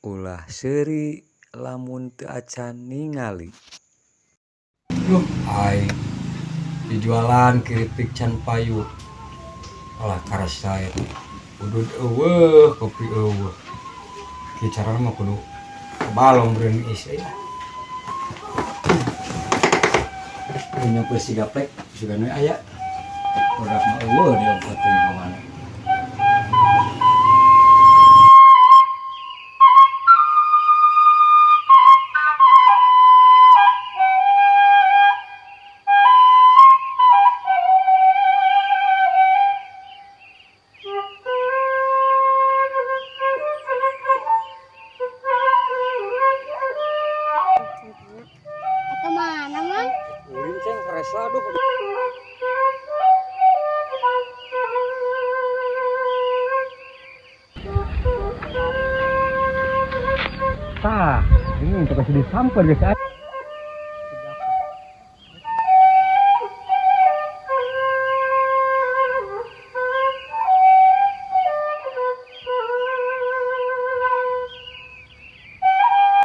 Ulah seuri lamun teu acan ningali. Duh, aing dijualan keripik can payu. Alah, karasa eta. Udud euweuh, kopi euweuh. Kieu carana mah kudu balong beureum geus euy. Nyampe si gaplek sugan we aya. Produk mah euweuh diongkot teh ka mana. Eh, kemana, Mang? Ulin, Ceng, karesa aduh. Tah, ini untuk kasih disamper, guys.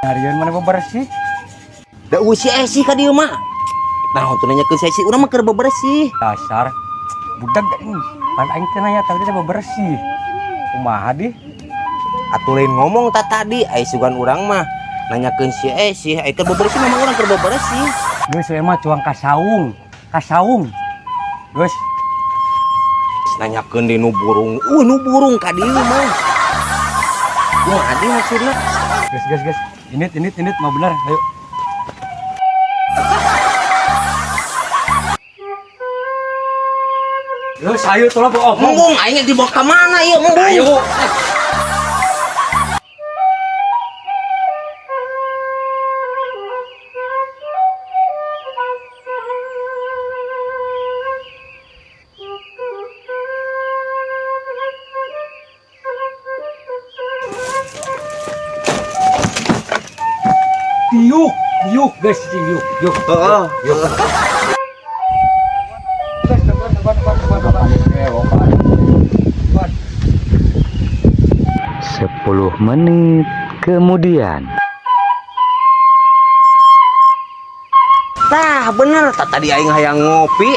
Nyarian mana bebersih? Da euweuh si Esi ka dieu mah. Nah, tuh nanyakeun si Esi, urang mah keur bebersih. Dasar budak ini. Pan aing teh nanya tadi teh bebersih. Kumaha di? Atuh lain ngomong ta tadi, ai sugan urang mah nanyakeun si Esi, ai keur bebersih memang urang keur bebersih. Geus we mah cuang ka saung. Ka saung. Geus. Nanyakeun di nu burung. Nu burung ka dieu mah. Kumaha di maksudna? Geus, geus, geus. Init, init, init mau bener. Ayo. Geus, ayo tolong omong. Embung aing dibawa ka mana ieu embung? Ayo. Diuk, diuk, guys, diuk, diuk. Heeh. Yuk. Guys, teman, teman, teman, teman, teman. 10 menit kemudian. Tah, bener tah tadi aing hayang ngopi.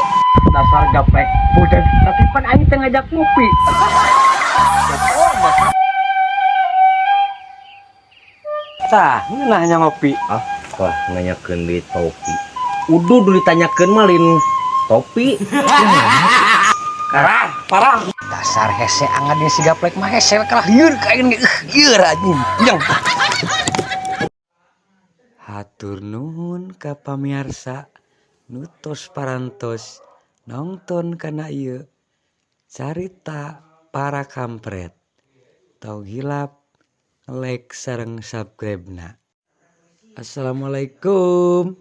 Dasar gaplek. Budak, tapi pan aing teh ngajak ngopi. Tah, ngeunah ngopi. Ah, wah nanyakeun di topi. Uduh dulu ditanyakeun mah lain topi. Parah, parah. Dasar hese angan si gaplek mah hese kalah lieur ka aing ge. Lieur anjing. Yang. Hatur nuhun ka pamiarsa nu tos parantos nongton kana ieu carita para kampret. Tong hilap like sareng subscribe na. Assalamualaikum.